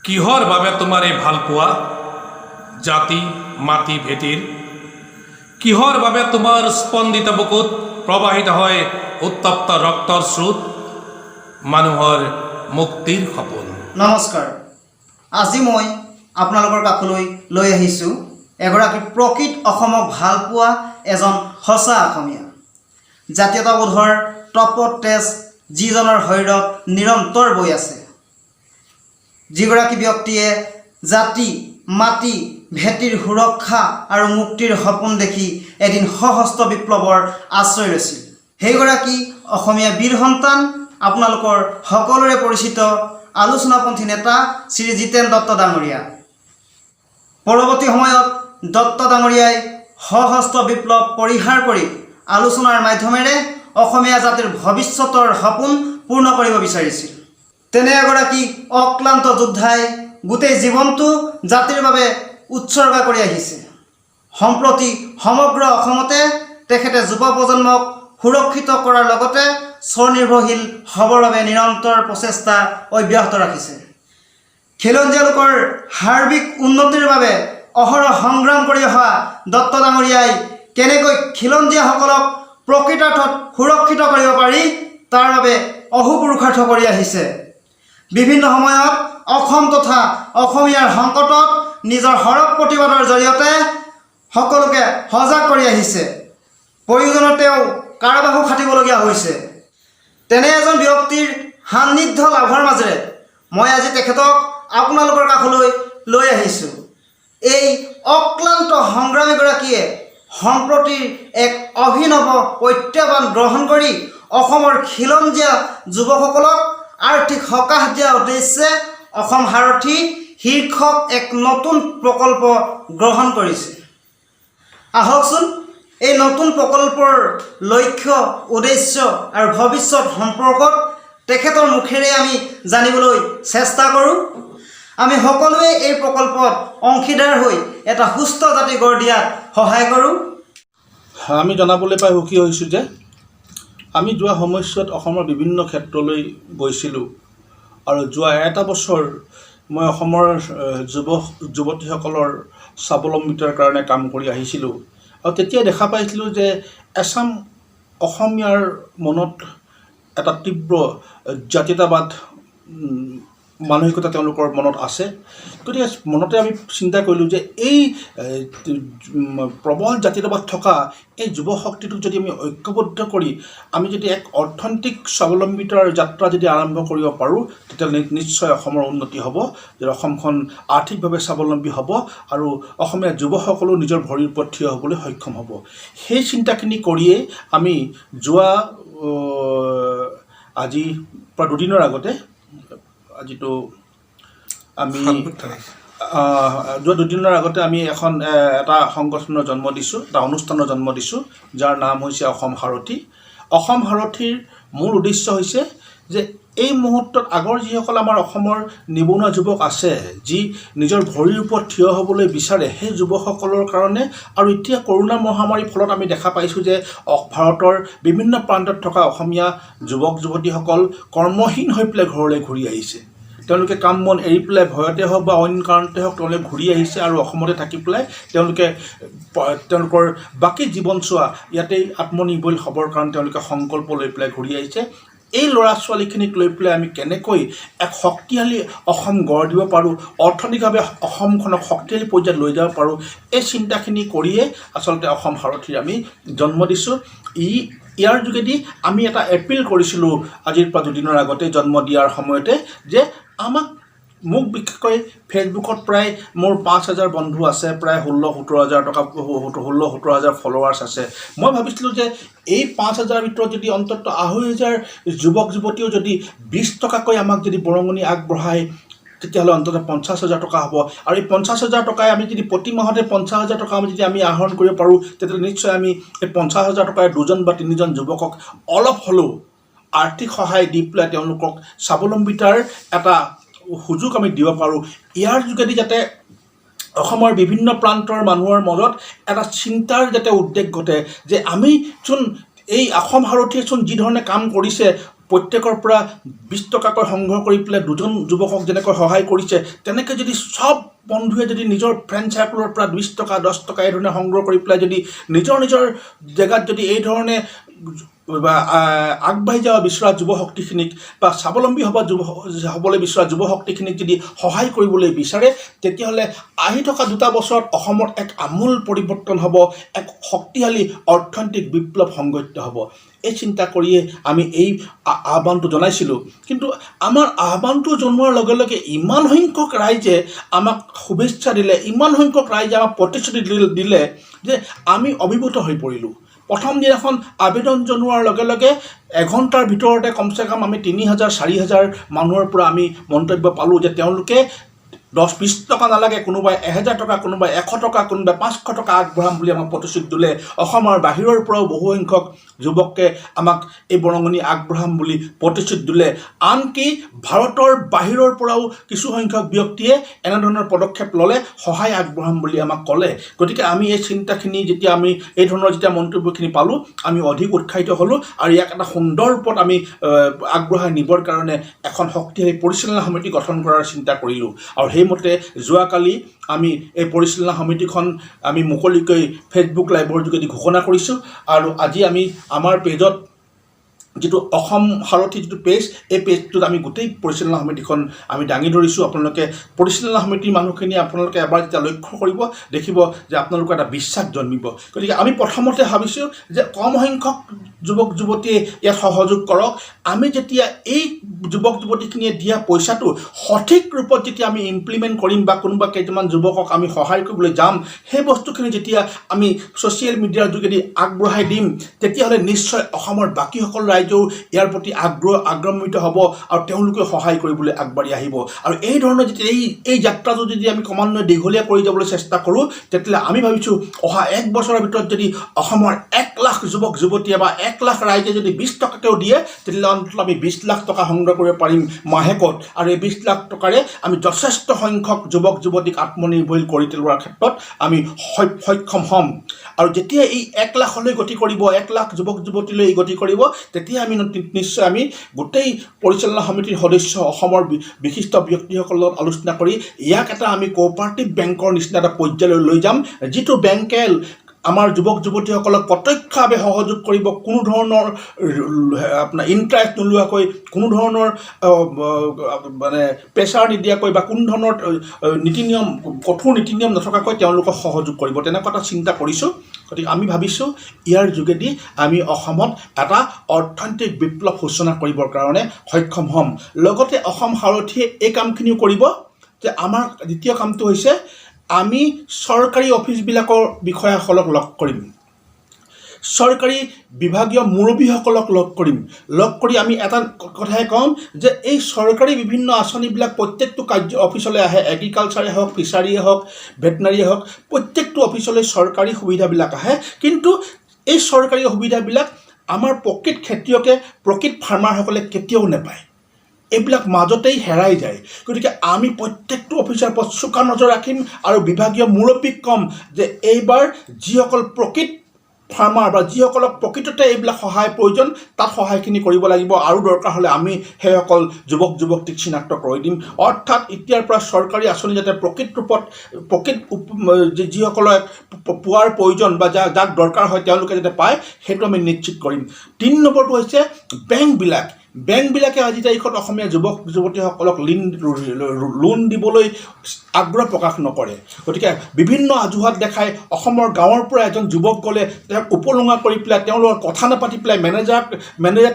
কিহৰ বাবে তোমাৰ এই ভালপোৱা জাতি মাটি ভেটিৰ? কিহৰ বাবে তোমাৰ স্পন্দিত বুকুত প্ৰবাহিত হয় উত্তপ্ত ৰক্তৰ স্ৰোত, মানুহৰ মুক্তিৰ সপোন? নমস্কাৰ। আজি মই আপোনালোকৰ কাষলৈ লৈ আহিছোঁ এগৰাকী প্ৰকৃত অসমক ভালপোৱা এজন সঁচা অসমীয়া, জাতীয়তাবোধৰ তপত তেজ যিজনৰ শৰীৰত নিৰন্তৰ বৈ আছে, যিগৰাকী ব্যক্তিয়ে জাতি মাটি ভেটিৰ সুৰক্ষা আৰু মুক্তিৰ সপোন দেখি এদিন সশস্ত্ৰ বিপ্লৱৰ আশ্ৰয় লৈছিল, সেইগৰাকী অসমীয়া বীৰ সন্তান, আপোনালোকৰ সকলোৰে পৰিচিত আলোচনাপন্থী নেতা শ্ৰী জিতেন দত্ত ডাঙৰীয়া। পৰৱৰ্তী সময়ত দত্ত ডাঙৰীয়াই সশস্ত্ৰ বিপ্লৱ পৰিহাৰ কৰি আলোচনাৰ মাধ্যমেৰে অসমীয়া জাতিৰ ভৱিষ্যতৰ সপোন পূৰ্ণ কৰিব বিচাৰিছিল। তেনে এগৰাকী অক্লান্ত যোদ্ধাই গোটেই জীৱনটো জাতিৰ বাবে উৎসৰ্গা কৰি আহিছে। সম্প্ৰতি সমগ্ৰ অসমতে তেখেতে যুৱ প্ৰজন্মক সুৰক্ষিত কৰাৰ লগতে স্বনিৰ্ভৰশীল হ'বৰ বাবে নিৰন্তৰ প্ৰচেষ্টা অব্যাহত ৰাখিছে। খিলঞ্জীয়া লোকৰ সাৰ্বিক উন্নতিৰ বাবে অহৰহ সংগ্ৰাম কৰি অহা দত্ত ডাঙৰীয়াই কেনেকৈ খিলঞ্জীয়াসকলক প্ৰকৃতাৰ্থত সুৰক্ষিত কৰিব পাৰি, তাৰ বাবে অহোপুৰুষাৰ্থ কৰি আহিছে। বিভিন্ন সময়ত অসম তথা অসমীয়াৰ সংকটত নিজৰ সৰব প্ৰতিবাদৰ জৰিয়তে সকলোকে সজাগ কৰি আহিছে। প্ৰয়োজনত তেওঁ কাৰাবাসো খাটিবলগীয়া হৈছে। তেনে এজন ব্যক্তিৰ সান্নিধ্য লাভৰ মাজেৰে মই আজি তেখেতক আপোনালোকৰ কাষলৈ লৈ আহিছোঁ। এই অক্লান্ত সংগ্ৰামীগৰাকীয়ে সম্প্ৰতিৰ এক অভিনৱ প্ৰত্যাহ্বান গ্ৰহণ কৰি অসমৰ খিলঞ্জীয়া যুৱকসকলক আৰ্থিক সকাহ দিয়াৰ উদ্দেশ্যে অসম সাৰথি শীৰ্ষক এক নতুন প্ৰকল্প গ্ৰহণ কৰিছে। আহকচোন, এই নতুন প্ৰকল্পৰ লক্ষ্য, উদ্দেশ্য আৰু ভৱিষ্যত সম্পৰ্কত তেখেতৰ মুখেৰে আমি জানিবলৈ চেষ্টা কৰোঁ। আমি সকলোৱে এই প্ৰকল্পত অংশীদাৰ হৈ এটা সুস্থ জাতি গঢ় দিয়াত সহায় কৰোঁ। আমি জনাবলৈ পাই সুখী হৈছোঁ যে আমি যোৱা সময়ছোৱাত অসমৰ বিভিন্ন ক্ষেত্ৰলৈ গৈছিলোঁ আৰু যোৱা এটা বছৰ মই অসমৰ যুৱক যুৱতীসকলৰ স্বাৱলম্বিতাৰ কাৰণে কাম কৰি আহিছিলোঁ আৰু তেতিয়া দেখা পাইছিলোঁ যে এচাম অসমীয়াৰ মনত এটা তীব্ৰ জাতীয়তাবাদ মানসিকতা তেওঁলোকৰ মনত আছে। গতিকে মনতে আমি চিন্তা কৰিলোঁ যে এই প্ৰবল জাতীয়তাবাদ থকা এই যুৱ শক্তিটোক যদি আমি ঐক্যবদ্ধ কৰি আমি যদি এক অৰ্থনৈতিক স্বাৱলম্বিতাৰ যাত্ৰা যদি আৰম্ভ কৰিব পাৰোঁ, তেতিয়াহ'লে নিশ্চয় অসমৰ উন্নতি হ'ব, যে অসমখন আৰ্থিকভাৱে স্বাৱলম্বী হ'ব আৰু অসমীয়া যুৱসকলো নিজৰ ভৰিৰ ওপৰত থিয় হ'বলৈ সক্ষম হ'ব। সেই চিন্তাখিনি কৰিয়েই আমি যোৱা আজি প্ৰায় দুদিনৰ আগতে, আজিতো আমি যোৱা দুদিনৰ আগতে আমি এখন এটা সংগঠনৰ জন্ম দিছোঁ, এটা অনুষ্ঠানৰ জন্ম দিছোঁ, যাৰ নাম হৈছে অসম সাৰথি। অসম সাৰথিৰ মূল উদ্দেশ্য হৈছে যে এই মুহূৰ্তত আগৰ যিসকল আমাৰ অসমৰ নিবনুৱা যুৱক আছে, যি নিজৰ ভৰিৰ ওপৰত থিয় হ'বলৈ বিচাৰে, সেই যুৱকসকলৰ কাৰণে আৰু এতিয়া কৰোণা মহামাৰীৰ ফলত আমি দেখা পাইছোঁ যে ভাৰতৰ বিভিন্ন প্ৰান্তত থকা অসমীয়া যুৱক যুৱতীসকল কৰ্মহীন হৈ পেলাই ঘৰলৈ ঘূৰি আহিছে। তেওঁলোকে কাম বন এৰি পেলাই ভয়তে হওক বা অইন কাৰণতে হওক, তেওঁলোকে ঘূৰি আহিছে আৰু অসমতে থাকি পেলাই তেওঁলোকে তেওঁলোকৰ বাকী জীৱনছোৱা ইয়াতেই আত্মনিৰ্ভৰশীল হ'বৰ কাৰণে তেওঁলোকে সংকল্প লৈ পেলাই ঘূৰি আহিছে। এই ল'ৰা ছোৱালীখিনিক লৈ পেলাই আমি কেনেকৈ এক শক্তিশালী অসম গঢ় দিব পাৰোঁ, অৰ্থনৈতিকভাৱে অসমখনক শক্তিশালী পৰ্যায়ত লৈ যাব পাৰোঁ, এই চিন্তাখিনি কৰিয়ে আচলতে অসম সাৰথিৰ আমি জন্ম দিছোঁ। ইয়াৰ যোগেদি আমি এটা এপিল কৰিছিলোঁ আজিৰ পৰা দুদিনৰ আগতে জন্ম দিয়াৰ সময়তে যে আমাক, মোক বিশেষকৈ ফেচবুকত প্ৰায় মোৰ 5,000 বন্ধু আছে, প্ৰায় 16-17 হাজাৰ টকা, 16-17 হাজাৰ ফ'ল'ৱাৰ্ছ আছে। মই ভাবিছিলোঁ যে এই 5,000ৰ ভিতৰত যদি অন্ততঃ 2,500 যুৱক যুৱতীয়েও যদি 20 টকাকৈ আমাক যদি বৰঙণি আগবঢ়ায়, তেতিয়াহ'লে অন্ততঃ 50,000 টকা হ'ব আৰু এই 50,000 টকাই আমি যদি প্ৰতি মাহতে 50,000 টকা আমি যদি আহৰণ কৰিব পাৰোঁ, তেতিয়াহ'লে নিশ্চয় আমি এই 50,000 টকাৰে দুজন বা তিনিজন যুৱকক অলপ হ'লেও আৰ্থিক সহায় দি পেলাই তেওঁলোকক স্বাৱলম্বিতাৰ এটা সুযোগ আমি দিব পাৰোঁ। ইয়াৰ যোগেদি যাতে অসমৰ বিভিন্ন প্ৰান্তৰ মানুহৰ মাজত এটা চিন্তাৰ যাতে উদ্ৰেক ঘটে যে আমি চোন এই অসম সাৰথিয়ে চোন যিধৰণে কাম কৰিছে। প্ৰত্যেকৰ পৰা 20 টকাকৈ সংগ্ৰহ কৰি পেলাই দুজন যুৱকক যেনেকৈ সহায় কৰিছে, তেনেকৈ যদি চব বন্ধুৱে যদি নিজৰ ফ্ৰেণ্ড চাৰ্কলৰ পৰা 20 টকা, 10 টকা এই ধৰণে সংগ্ৰহ কৰি পেলাই যদি নিজৰ নিজৰ জেগাত যদি এই ধৰণে বা আগবাঢ়ি যাব বিচৰা যুৱ শক্তিখিনিক বা স্বাৱলম্বী হ'বলৈ বিচৰা যুৱ শক্তিখিনিক যদি সহায় কৰিবলৈ বিচাৰে, তেতিয়াহ'লে আহি থকা 2টা বছৰত অসমত এক আমূল পৰিৱৰ্তন হ'ব, এক শক্তিশালী অৰ্থনৈতিক বিপ্লৱ সংঘটিত হ'ব। এই চিন্তা কৰিয়ে আমি এই আহ্বানটো জনাইছিলোঁ। কিন্তু আমাৰ আহ্বানটো জনোৱাৰ লগে লগে ইমান সংখ্যক ৰাইজে আমাক শুভেচ্ছা দিলে, ইমান সংখ্যক ৰাইজে আমাক প্ৰতিশ্ৰুতি দিলে যে আমি অভিভূত হৈ পৰিলোঁ। প্ৰথম দিনাখন আবেদন জনোৱাৰ লগে লগে এঘণ্টাৰ ভিতৰতে কমচে কম আমি 3000, 4000 মানুহৰ পৰা আমি মন্তব্য পালোঁ যে তেওঁলোকে 10, 20 টকা নালাগে, কোনোবাই 1000 টকা, কোনোবাই 100 টকা, কোনোবাই 500 টকা আগবঢ়াম বুলি আমাক প্ৰতিশ্ৰুতি দিলে। অসমৰ বাহিৰৰ পৰাও বহু সংখ্যক যুৱকে আমাক এই বৰঙণি আগবঢ়াম বুলি প্ৰতিশ্ৰুতি দিলে। আনকি ভাৰতৰ বাহিৰৰ পৰাও কিছু সংখ্যক ব্যক্তিয়ে এনেধৰণৰ পদক্ষেপ ল'লে, সহায় আগবঢ়াম বুলি আমাক ক'লে। গতিকে আমি এই চিন্তাখিনি যেতিয়া আমি এই ধৰণৰ যেতিয়া মন্তব্যখিনি পালোঁ, আমি অধিক উৎসাহিত হ'লোঁ আৰু ইয়াক এটা সুন্দৰ ৰূপত আমি আগবঢ়াই নিবৰ কাৰণে এখন শক্তিশালী পৰিচালনা সমিতি গঠন কৰাৰ চিন্তা কৰিলোঁ। আৰু সেইমতে যোৱাকালি আমি এই পৰিচালনা সমিতিখন আমি মুকলিকৈ ফেচবুক লাইভৰ যোগেদি ঘোষণা কৰিছোঁ। আৰু আজি আমি আমাৰ পেজত, যিটো অসম সাৰথি যিটো পেজ, এই পেজটোত আমি গোটেই পৰিচালনা সমিতিখন আমি দাঙি ধৰিছোঁ। আপোনালোকে পৰিচালনা সমিতিৰ মানুহখিনি আপোনালোকে এবাৰ যেতিয়া লক্ষ্য কৰিব, দেখিব যে আপোনালোকৰ এটা বিশ্বাস জন্মিব। গতিকে আমি প্ৰথমতে ভাবিছোঁ যে কম সংখ্যক যুৱক যুৱতীয়ে ইয়াত সহযোগ কৰক। আমি যেতিয়া এই যুৱক যুৱতীখিনিয়ে দিয়া পইচাটো সঠিক ৰূপত যেতিয়া আমি ইমপ্লিমেণ্ট কৰিম বা কোনোবা কেইটামান যুৱকক আমি সহায় কৰিবলৈ যাম, সেই বস্তুখিনি যেতিয়া আমি ছ'চিয়েল মিডিয়াৰ যোগেদি আগবঢ়াই দিম, তেতিয়াহ'লে নিশ্চয় অসমৰ বাকীসকল ৰাইজেও ইয়াৰ প্ৰতি আগ্ৰহান্বিত হ'ব আৰু তেওঁলোকেও সহায় কৰিবলৈ আগবাঢ়ি আহিব। আৰু এই ধৰণৰ যেতিয়া এই যাত্ৰাটো যদি আমি ক্ৰমান্বয়ে দীঘলীয়া কৰি যাবলৈ চেষ্টা কৰোঁ, তেতিয়াহ'লে আমি ভাবিছোঁ অহা এক বছৰৰ ভিতৰত যদি অসমৰ 1 লাখ যুৱক যুৱতীয়ে বা 1 লাখ ৰাইজে যদি 20 টকাকৈও দিয়ে, তেতিয়াহ'লে অন্ততঃ আমি 20 লাখ টকা সংগ্ৰহ কৰিব পাৰিম মাহেকত। আৰু এই 20 লাখ টকাৰে আমি যথেষ্ট সংখ্যক যুৱক যুৱতীক আত্মনিৰ্ভৰশীল কৰি তোলোৱাৰ ক্ষেত্ৰত আমি সক্ষম হ'ম। আৰু যেতিয়া এই 1 লাখলৈ গতি কৰিব, 1 লাখ যুৱক যুৱতীলৈ এই গতি কৰিব, তেতিয়া আমি নিশ্চয় আমি গোটেই পৰিচালনা সমিতিৰ সদস্য, অসমৰ বিশিষ্ট ব্যক্তিসকলৰ লগত আলোচনা কৰি ইয়াক এটা আমি কোঅপাৰেটিভ বেংকৰ নিচিনা এটা পৰ্যায়লৈ লৈ যাম, যিটো বেংকে আমাৰ যুৱক যুৱতীসকলক প্ৰত্যক্ষভাৱে সহযোগ কৰিব, কোনো ধৰণৰ আপোনাৰ ইণ্টাৰেষ্ট নোলোৱাকৈ, কোনো ধৰণৰ মানে প্ৰেছাৰ নিদিয়াকৈ বা কোনো ধৰণৰ নীতি নিয়ম, কঠোৰ নীতি নিয়ম নথকাকৈ তেওঁলোকক সহযোগ কৰিব। তেনেকুৱা এটা চিন্তা কৰিছোঁ। গতিকে আমি ভাবিছোঁ ইয়াৰ যোগেদি আমি অসমত এটা অৰ্থনৈতিক বিপ্লৱ সূচনা কৰিবৰ কাৰণে সক্ষম হ'ম। লগতে অসম সাৰথিয়ে এই কামখিনিও কৰিব যে আমাৰ দ্বিতীয় কামটো হৈছে আমি চৰকাৰী অফিচবিলাকৰ বিষয়াসকলক লগ কৰিম, চৰকাৰী বিভাগীয় মুৰব্বীসকলক লগ কৰিম। লগ কৰি আমি এটা কথাই ক'ম যে এই চৰকাৰী বিভিন্ন আঁচনিবিলাক প্ৰত্যেকটো কাৰ্য অফিচলৈ আহে, এগ্ৰিকালচাৰে হওক, ফিচাৰীয়ে হওক, ভেটেনাৰীয়ে হওক, প্ৰত্যেকটো অফিচলৈ চৰকাৰী সুবিধাবিলাক আহে। কিন্তু এই চৰকাৰী সুবিধাবিলাক আমাৰ প্ৰকৃত খেতিয়কে, প্ৰকৃত ফাৰ্মাৰসকলে কেতিয়াও নাপায়, এইবিলাক মাজতেই হেৰাই যায়। গতিকে আমি প্ৰত্যেকটো অফিচৰ ওপৰত চোকা নজৰ ৰাখিম আৰু বিভাগীয় মুৰব্বীক ক'ম যে এইবাৰ যিসকল প্ৰকৃত ফাৰ্মাৰ বা যিসকলক প্ৰকৃততে এইবিলাক সহায় প্ৰয়োজন, তাত সহায়খিনি কৰিব লাগিব আৰু দৰকাৰ হ'লে আমি সেইসকল যুৱক যুৱতীক চিনাক্ত কৰি দিম। অৰ্থাৎ এতিয়াৰ পৰা চৰকাৰী আঁচনি যাতে প্ৰকৃত ৰূপত প্ৰকৃত যিসকলে পোৱাৰ প্ৰয়োজন বা যাক দৰকাৰ হয়, তেওঁলোকে যাতে পায়, সেইটো আমি নিশ্চিত কৰিম। 3 নম্বৰটো হৈছে বেংকবিলাক। বেংকবিলাকে আজি তাৰিখত অসমীয়া যুৱক যুৱতীসকলক লোন দিবলৈ আগ্ৰহ প্ৰকাশ নকৰে। গতিকে বিভিন্ন অজুহাত দেখাই অসমৰ গাঁৱৰ পৰা এজন যুৱক গ'লে তেওঁক উপলুঙা কৰি পেলাই, তেওঁৰ লগত কথা নাপাতি পেলাই, মেনেজাৰ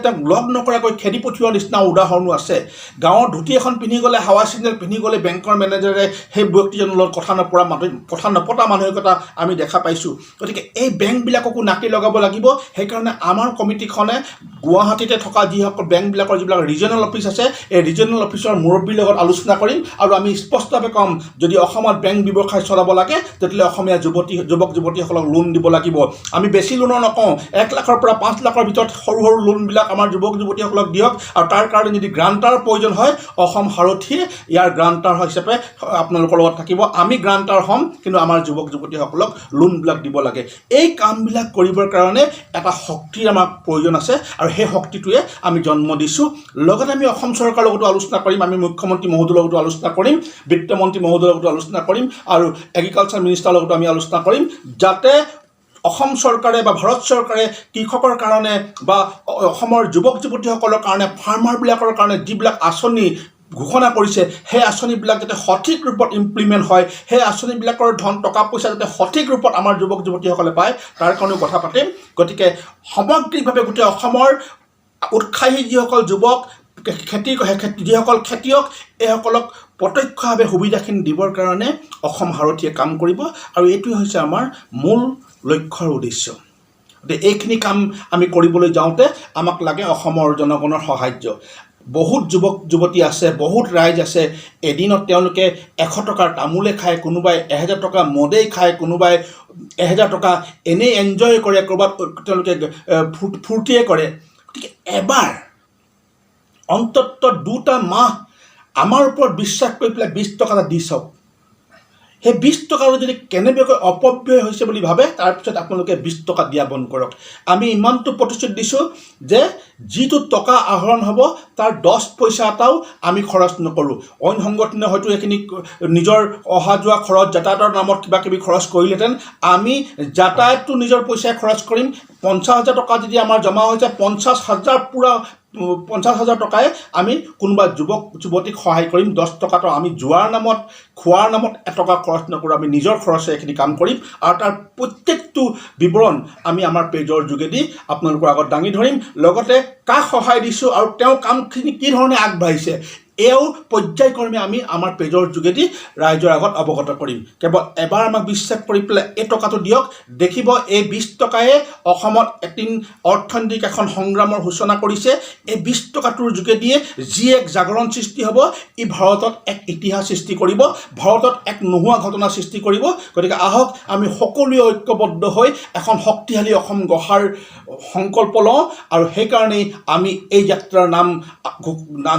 তেওঁক লগ নকৰাকৈ খেদি পঠিওৱাৰ নিচিনা উদাহৰণো আছে। গাঁৱৰ ধুতি এখন পিন্ধি গ'লে, হাৱা চেণ্ডেল পিন্ধি গ'লে বেংকৰ মেনেজাৰে সেই ব্যক্তিজনৰ লগত কথা নপৰা মানুহ, কথা নপতা মানসিকতা আমি দেখা পাইছোঁ। গতিকে এই বেংকবিলাককো নাকি লগাব লাগিব। সেইকাৰণে আমাৰ কমিটিখনে গুৱাহাটীতে থকা যিসকল বেংকবিলাকৰ যিবিলাক ৰিজনেল অফিচ আছে, এই ৰিজনেল অফিচৰ মুৰব্বীৰ লগত আলোচনা কৰিম আৰু আমি স্পষ্টভাৱে ক'ম, যদি অসমত বেংক ব্যৱসায় চলাব লাগে, তেতিয়াহ'লে অসমীয়া যুৱক যুৱতীসকলক লোন দিব লাগিব। আমি বেছি লোনৰ নকওঁ, 1 লাখৰ পৰা 5 লাখৰ ভিতৰত সৰু সৰু লোনবিলাক আমাৰ যুৱক যুৱতীসকলক দিয়ক। আৰু তাৰ কাৰণে যদি গ্ৰাণ্টাৰ প্ৰয়োজন হয়, অসম সাৰথিয়ে ইয়াৰ গ্ৰাণ্টাৰ হিচাপে আপোনালোকৰ লগত থাকিব। আমি গ্ৰাণ্টাৰ হ'ম, কিন্তু আমাৰ যুৱক যুৱতীসকলক লোনবিলাক দিব লাগে। এই কামবিলাক কৰিবৰ কাৰণে এটা শক্তিৰ আমাক প্ৰয়োজন আছে আৰু সেই শক্তিটোৱে আমি জন্ম দিছোঁ। দিছোঁ। লগতে আমি অসম চৰকাৰৰ লগতো আলোচনা কৰিম, আমি মুখ্যমন্ত্ৰী মহোদয়ৰ লগতো আলোচনা কৰিম, বিত্তমন্ত্ৰী মহোদয়ৰ লগতো আলোচনা কৰিম আৰু এগ্ৰিকালচাৰ মিনিষ্টাৰৰ লগতো আমি আলোচনা কৰিম, যাতে অসম চৰকাৰে বা ভাৰত চৰকাৰে কৃষকৰ কাৰণে বা অসমৰ যুৱক যুৱতীসকলৰ কাৰণে, ফাৰ্মাৰবিলাকৰ কাৰণে যিবিলাক আঁচনি ঘোষণা কৰিছে, সেই আঁচনিবিলাক যাতে সঠিক ৰূপত ইমপ্লিমেণ্ট হয়, সেই আঁচনিবিলাকৰ ধন টকা পইচা যাতে সঠিক ৰূপত আমাৰ যুৱক যুৱতীসকলে পায়, তাৰ কাৰণেও কথা পাতিম। গতিকে সামগ্ৰিকভাৱে গোটেই অসমৰ উৎসাহী যিসকল যুৱক, খেতি যিসকল খেতিয়ক, এইসকলক প্ৰত্যক্ষভাৱে সুবিধাখিনি দিবৰ কাৰণে অসম সাৰথিয়ে কাম কৰিব আৰু এইটোৱে হৈছে আমাৰ মূল লক্ষ্যৰ উদ্দেশ্য। গতিকে এইখিনি কাম আমি কৰিবলৈ যাওঁতে আমাক লাগে অসমৰ জনগণৰ সাহাৰ্য। বহুত যুৱক যুৱতী আছে, বহুত ৰাইজ আছে, এদিনত তেওঁলোকে 100 টকাৰ তামোলে খায়, কোনোবাই 1000 টকা মদেই খায়, কোনোবাই 1000 টকা এনেই এনজয় কৰে, ক'ৰবাত তেওঁলোকে ফূৰ্তিয়ে কৰে। গতিকে এবাৰ অন্ততঃ 2টা মাহ আমাৰ ওপৰত বিশ্বাস কৰি পেলাই 20 টকা এটা দি চাওক। সেই 20 টকাটো যদি কেনেবাকৈ অপব্যয় হৈছে বুলি ভাবে, তাৰপিছত আপোনালোকে 20 টকা দিয়া বন্ধ কৰক। আমি ইমানটো প্ৰতিশ্ৰুতি দিছোঁ যে যিটো টকা আহৰণ হ'ব, তাৰ 10 পইচা এটাও আমি খৰচ নকৰোঁ। অইন সংগঠনে হয়তো এইখিনি নিজৰ অহা যোৱা খৰচ, যাতায়াতৰ নামত কিবা কিবি খৰচ কৰিলেহেঁতেন। আমি যাতায়াতটো নিজৰ পইচাই খৰচ কৰিম। 50,000 টকা যদি আমাৰ জমা হৈছে, 50,000, পূৰা 50,000 টকাই আমি কোনোবা যুৱক যুৱতীক সহায় কৰিম। 10 টকাটো আমি যোৱাৰ নামত, খোৱাৰ নামত এটকা খৰচ নকৰোঁ। আমি নিজৰ খৰচে এইখিনি কাম কৰিম আৰু তাৰ প্ৰত্যেকটো বিৱৰণ আমি আমাৰ পেজৰ যোগেদি আপোনালোকৰ আগত দাঙি ধৰিম। লগতে কাক সহায় দিছোঁ আৰু তেওঁ কামখিনি কি ধৰণে আগবাঢ়িছে, এয়াও পৰ্যায়ক্ৰমে আমি আমাৰ পেজৰ যোগেদি ৰাইজৰ আগত অৱগত কৰিম। কেৱল এবাৰ আমাক বিশ্বাস কৰি পেলাই এই টকাটো দিয়ক। দেখিব, এই 20 টকায়ে অসমত এদিন অৰ্থনৈতিক এখন সংগ্ৰামৰ সূচনা কৰিছে। এই 20 টকাটোৰ যোগেদিয়ে যি এক জাগৰণ সৃষ্টি হ'ব, ই ভাৰতত এক ইতিহাস সৃষ্টি কৰিব, ভাৰতত এক নোহোৱা ঘটনা সৃষ্টি কৰিব। গতিকে আহক, আমি সকলোৱে ঐক্যবদ্ধ হৈ এখন শক্তিশালী অসম গঢ়াৰ সংকল্প লওঁ আৰু সেইকাৰণেই আমি এই যাত্ৰাৰ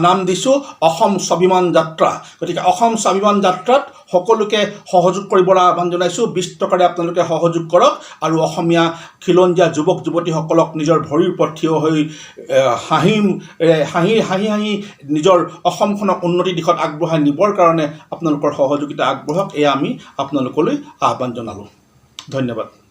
নাম দিছোঁ অসম স্বাভিমান যাত্ৰা। গতিকে অসম স্বাভিমান যাত্ৰাত সকলোকে সহযোগ কৰিবলৈ আহ্বান জনাইছোঁ। 20 টকাৰে আপোনালোকে সহযোগ কৰক আৰু অসমীয়া খিলঞ্জীয়া যুৱক যুৱতীসকলক নিজৰ ভৰিৰ ওপৰত থিয় হৈ হাঁহি হাঁহি হাঁহি হাঁহি নিজৰ অসমখনক উন্নতিৰ দিশত আগবঢ়াই নিবৰ কাৰণে আপোনালোকৰ সহযোগিতা আগবঢ়াওক, এয়া আমি আপোনালোকলৈ আহ্বান জনালোঁ। ধন্যবাদ।